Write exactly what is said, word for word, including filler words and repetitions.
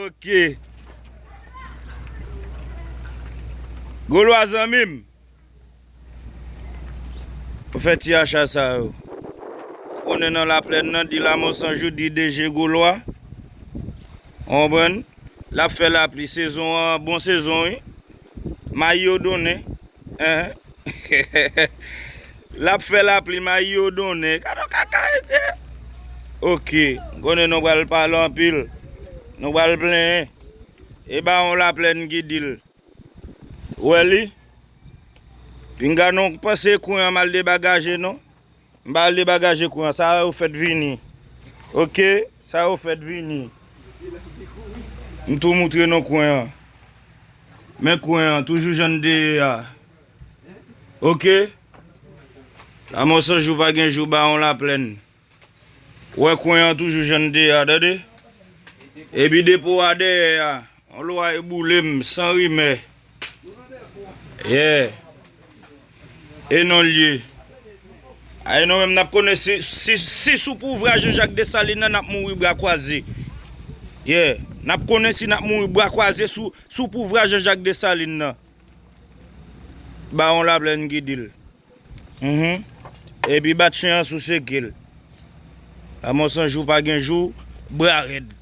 Ok. Golwa zanmi m. Ou fè ti acha sa yo. Konnen nan laplèn nan, di Lamò Sanjou, di D J Golwa. Ou konprann? L ap fè lapli. Sezon an, bon sezon, wi. Mayi yo donnen. Hein? L ap fè lapli, mayi yo donnen. Gad on kaka, etye. Ok. Konnen nou pral pale anpil. Nou pral plenyen. E Bawon Laplèn ki di l. Ou wè li? Pinga non, panse kwen an m al debagaje non. M pa al debagaje kwen an. Sa yo fèt vini. Ok? Sa yo fèt vini. M tou moutre nou kwen an. Men kwen an, toujou jan n te ye a. Ok? Lamò Sanjou pa gen jou, Bawon Laplèn. Ou wè kwen an toujou jan n te ye a, tande? Epi depo a dèyè a, yon lwa e boule m, san rimè. Yeah. E non l ye. Ay non, menm n ap konnen si, si, si sou pouvwa Jean Jacques Dessalines nan, n ap mouri bra kwaze. Yeah. N ap konnen si n ap mouri bra kwaze sou, sou pouvwa Jean Jacques Dessalines nan. Bawon Laplèn ki di l. Mhm. Epi bat chen an sou seke l. Lamò Sanjou pa gen jou, bra rèd.